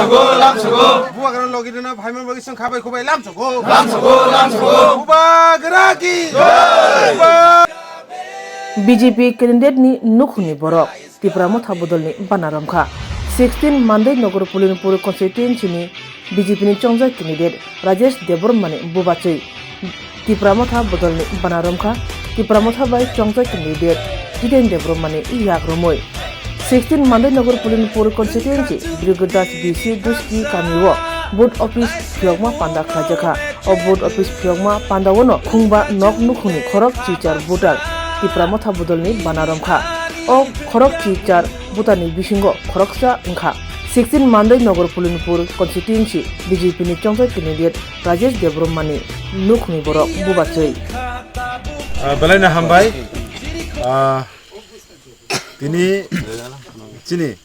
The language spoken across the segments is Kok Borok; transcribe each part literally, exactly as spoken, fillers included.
Bubagra logi rina phaiman bagwi chwng khabai khubai lamsogo. Lamsogo, lamsogo. Bubagra ki. Buba- B J P candidate ni nukhungni borok Tipra Motha bodolni bana romkha. Sixteen Mandai Nagar Pulinpur constituency ni B J P ni chongjak candidate Rajesh Debbarma ni bubachwi Tipra Motha bodolni bana romkha. Tipra Motha bai chongjak candidate Jiten Debbarma ni yak romwi. Sixteen Mandai Nagar Pulinpur constituency Birgodas B C Duski kami o vote office phiyokma panda khlaijakha. O vote office phiyokma panda o no khungba nok nukhungni khorok chichar voter Tipra Motha bodolni bana romkha. O khorok chichar voter ni bisingo khoroksa wngkha sixteen Mandai Nagar Pulinpur constituency B J P ni chongjak candidate Rajesh Debbarma ni nukhungni borok bubachwi. Ah, belai no hambai. Ah, tini chini,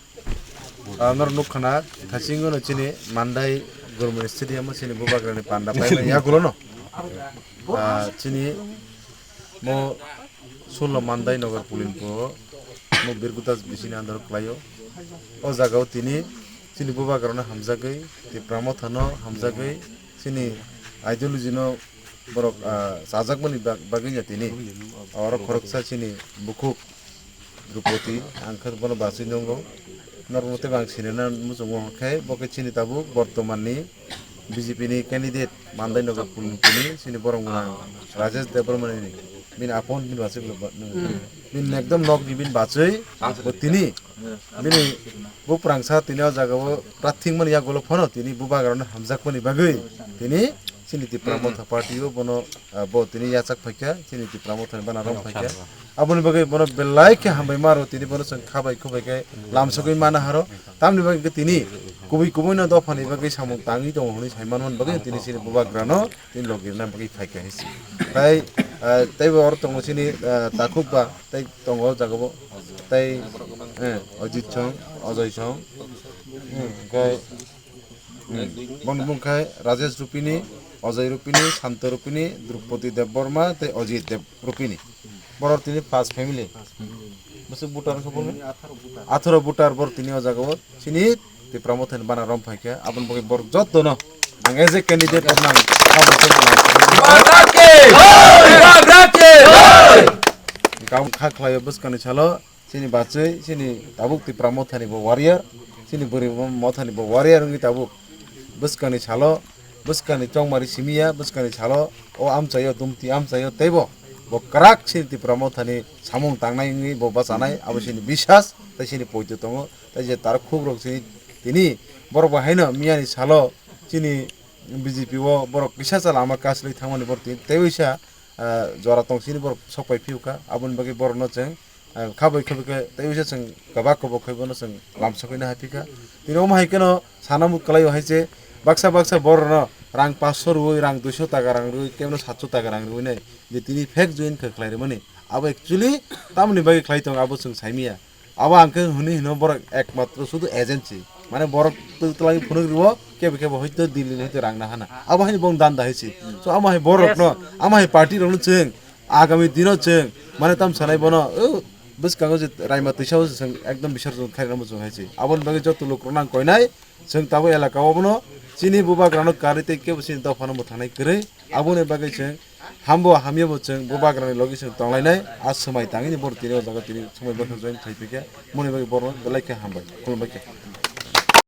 ah, norok nukha na, thaisingo no chini Mandai Government Stadium o chini Bubagra ni panda paimani yagulo no. Ah, chini mo sullo Mandai Nagar Pulinpur o mo Birgodas B C ni andaro kwlaio. O jaga o tini chini Bubagra no hamjagwi, Tipra Motha no hamjagwi, chini ideology no borok, ah, chajakmani bag-, bagwi no tini oro khoroksa chini bukhuk Drupadi, ang khe bono bachwi nungo. Norokno teibo ang sinina muchungo, khe bo khe chini tabuk bortoman ni B J P ni candidate Mandai Nagar Pulinpur ni chini borok mwnang Rajesh Debbarma ni bini apon bini bachwi bo ba-, bini ekdom nok ni bini bachwi bo tini bini buprang sa tini o jaga o prathing mani yagulo phano tini Bubagra no hamjakmani bagwi tini chini Tipra Motha party o bono, ah, bo tini yachak phaikha, chini Tipra Motha ni bana rom phaikha. Aboni bagwi bono belai khe hambai maro, tini bono chwng khabai khubai khe lamsogwi mana haro. Tamni bagwi khe tini kubui kubui no dophani bagwi samung tangwi tongo hwnwi sai manmani bagwi tini chini Bubagra no tini logi rwna bagwi phaikha hinsi. Tai, ah, teibo oro tongo chini, ah, takhuk ba tei tongo o jaga bo tei, eh, Ajit song, Ajay song, hmm, hwnkhe Hmm. Boni bumung khai Rajesh Rupini, Ajay Rupini, Santo Rupini, Drupadi Debbarma tei Ajit Deb Rupini. Borok tini pas family. Bwswk voter wngkha boni? Atharo voter borok tini o jaga o chini Tipra Motha ni bana rom phaikha. Aboni bagwi borok joto no ang as a candidate rok nang. Bubagra ki! Bubagra ki! Kaum kha khlaio bwskangni salo. Chini bachwi, chini tabuk Tipra Mothani bo warrior, chini bwrwi mo-, Mothani bo warrior wngwi tabuk bwskangni salo, bwskangni chongmari simi ya, bwskangni salo o amchaio, dumti amchaio, teibo bo kwrak chini Tipra Mothani samung tangnai wngwi bo bachanai, abo chini biswas, tei chini poito tongo, tei je tarukhuk rok chini tini borok bo haino miyani salo chini B J P o borok kisa cha lama kaslwi thangmani borok tini teibo kisa, ah, jora tong chini borok sok pai phiyokha, aboni bagwi borokno chwng Ah, khabai khabai khe tei uaisa chwng kwbak kwbak khai bono chwng lamsok hino hai phikha. Tini omo hai kheno sana mut kwlaio hai se baksa baksa borokno rang paanch sho rwui, rang dui sho taka rang rwui, kebeno saat sho taka rang rwui nai je tini fake join khe khlai rwmani. Abo actually tamoni bagwi khlai tongo abo chwng saimanya. Abo ang khe hwnwi hino borok ekmatro sudu agency. Mane borok tw-, twlangwi phunuk rwo, kebo kebo hoito Delhi ni hoito rang nahana. Abo haino bong danda hai se. So amo hai borokno, amo hai party rokno chwng Agami dino chwng, mane, tam sanai bono, o, bwskango je raima twisa o chwng ekdom bisarjon khairokno chwng hai se. Aboni bagwi joto lukurok nang koinai, chwng tabuk elaka o bono chini bubagrano karwi tei kebo chini dophano mwthangnai kwrwi. Aboni bagwi chwng hambo hamyabo chwng bubagrani logi chwng tonglainai, a swmai tangwi ni borok tini o jaga tini swmai bwkhak join khai phikha. Moni bagwi borokno belai khe hambai, khulumbai khe.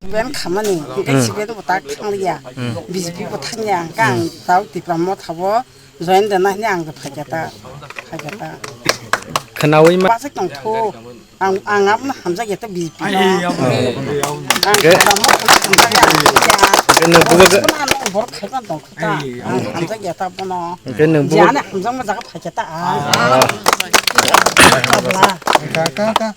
Ben khamani, hingke Hmm. C P M bo tak thangya, Hmm. B J P bo thangya, hingke ang Hmm. tau Tipra Motha bo join rwna hini ang phaikha ta, phaikha ta. Khwnaui ma- Bachai tongtho, ang, ang abono hamjakya ta B J P no. Ang Hingke Tipra Motha hamjakya, hamjakya. Hingke nwng bubagra- Bono ano borok khaipan tongkha ta, ang hamjakya ta bono. Hingke nwng bubagra- Jani hamjakma jaga phaikha ta ang. Ah.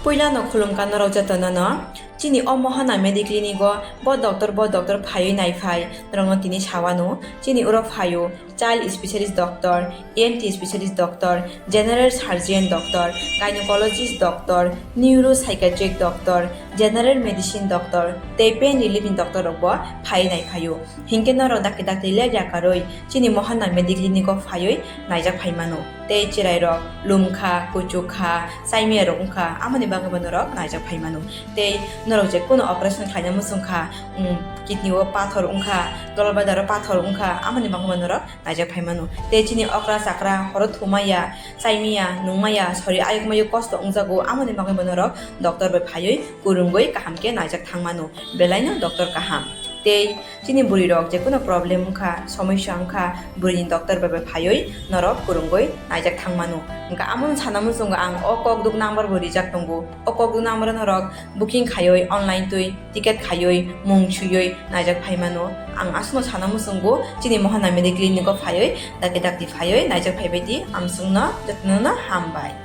Puila no khulumkha norok jotono no. Chini o Mohana Medi Clinic o bo doctor, bo doctor phaiwi naiphai norokno tini sawano. Chini oro phaio child specialist doctor, E N T specialist doctor, general surgeon doctor, gynecologist doctor, neuropsychiatric doctor, general medicine doctor tei pain relief ni doctor rok bo phaiwi naiphaio. Hinkhe norok dakti dakti lepya karwi chini Mohana Medi Clinic o phaiwi naijak phaimano. Tei chwrairok lumkha, kuchukha, saimiyarok wngkha, amoni bagwibo norok naijak phaimano. Tei Norok je kuno operation khlaina muchung kha, um, kidney o pathor wngkha, dolbadar o pathor wngkha, amoni bagwi bo norok naijak phai mano. Tei chini okra chakra horo thumaya, chaimaya, nungmaya, sori ayuk mayuk kosto wngjago, amoni bagwi bo norok doctor bai phaiwi kwrwngwi kaham khe naijak thang mano. Belaino doctor kaham. Tei chini bwrwi rok je kuno problem wngkha, somosya wngkha, bwrwini doctor bai bai phaiwi norok kwrwngwi naijak thang mano. Hwnkha amoni sana muchungo ang o kok duk number bo rijak tongo. O kok duk number o norok booking khaiwi, online twi ticket khaiwi, mung swiwi naijak phai mano. Ang aswkno sana muchungo chini Mohana Mediclinic o phaiwi, dakti dakti phaiwi naijak phai bai di, amswkno jotono no hambai.